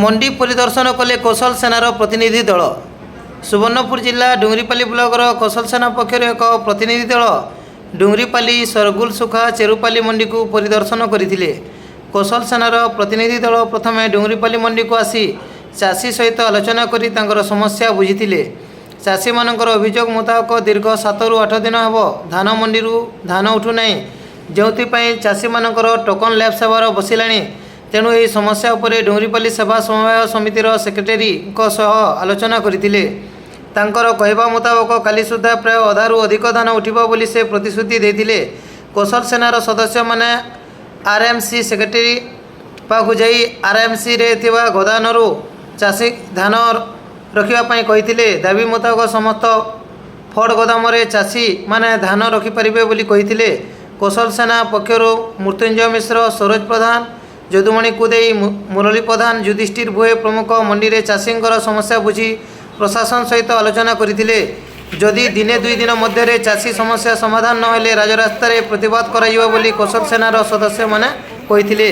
ମଣ୍ଡି ପରିଦର୍ଶନ କଲେ କୋଶଲ ସେନାର ପ୍ରତିନିଧି ଦଳ। ସୁବର୍ଣ୍ଣପୁର ଜିଲ୍ଲା ଡୁଙ୍ଗୁରିପାଲି ବ୍ଲକର କୋଶଲ ସେନା ପକ୍ଷରୁ ଏକ ପ୍ରତିନିଧି ଦଳ ଡୁଙ୍ଗୁରିପାଲି, ସରଗୁଲସୁଖା, ଚେରୁପାଲି ମଣ୍ଡିକୁ ପରିଦର୍ଶନ କରିଥିଲେ। କୋଶଲ ସେନାର ପ୍ରତିନିଧି ଦଳ ପ୍ରଥମେ ଡୁଙ୍ଗୁରିପାଲି ମଣ୍ଡିକୁ ଆସି ଚାଷୀ ସହିତ ଆଲୋଚନା କରି ତାଙ୍କର ସମସ୍ୟା ବୁଝିଥିଲେ। ଚାଷୀମାନଙ୍କର ଅଭିଯୋଗ ମୁତାବକ ଦୀର୍ଘ 7ରୁ 8 ଦିନ ହେବ ଧାନ ମଣ୍ଡିରୁ ଧାନ ଉଠୁନାହିଁ, ଯେଉଁଥିପାଇଁ ଚାଷୀମାନଙ୍କର ଟୋକନ ଲ୍ୟାପ୍ସ ହେବାର ବସିଲାଣି। ତେଣୁ ଏହି ସମସ୍ୟା ଉପରେ ଡୁଙ୍ଗୁରିପାଲି ସେବା ସମବାୟ ସମିତିର ସେକ୍ରେଟାରୀଙ୍କ ସହ ଆଲୋଚନା କରିଥିଲେ। ତାଙ୍କର କହିବା ମୁତାବକ କାଲି ସୁଦ୍ଧା ପ୍ରାୟ ଅଧାରୁ ଅଧିକ ଧାନ ଉଠିବ ବୋଲି ସେ ପ୍ରତିଶ୍ରୁତି ଦେଇଥିଲେ। କୋଶଲ ସେନାର ସଦସ୍ୟମାନେ ଆର୍ଏମ୍ସି ସେକ୍ରେଟାରୀ ପାଖକୁ ଯାଇ ଆର୍ଏମ୍ସିରେ ଥିବା ଗୋଦାମରୁ ଚାଷୀ ଧାନ ରଖିବା ପାଇଁ କହିଥିଲେ। ଦାବି ମୁତାବକ ସମସ୍ତ ଫଡ୍ ଗୋଦାମରେ ଚାଷୀମାନେ ଧାନ ରଖିପାରିବେ ବୋଲି କହିଥିଲେ। କୋଶଲ ସେନା ପକ୍ଷରୁ ମୃତ୍ୟୁଞ୍ଜୟ ମିଶ୍ର, ସରୋଜ ପ୍ରଧାନ, ଯଦୁମଣି କୁଦେଇ, ମୁରଲୀ ପ୍ରଧାନ, ଯୁଧିଷ୍ଠିର ଭୁଏ ପ୍ରମୁଖ ମଣ୍ଡିରେ ଚାଷୀଙ୍କର ସମସ୍ୟା ବୁଝି ପ୍ରଶାସନ ସହିତ ଆଲୋଚନା କରିଥିଲେ। ଯଦି ଦିନେ ଦୁଇ ଦିନ ମଧ୍ୟରେ ଚାଷୀ ସମସ୍ୟା ସମାଧାନ ନହେଲେ ରାଜରାସ୍ତାରେ ପ୍ରତିବାଦ କରାଯିବ ବୋଲି କୋଶଲ ସେନାର ସଦସ୍ୟମାନେ କହିଥିଲେ।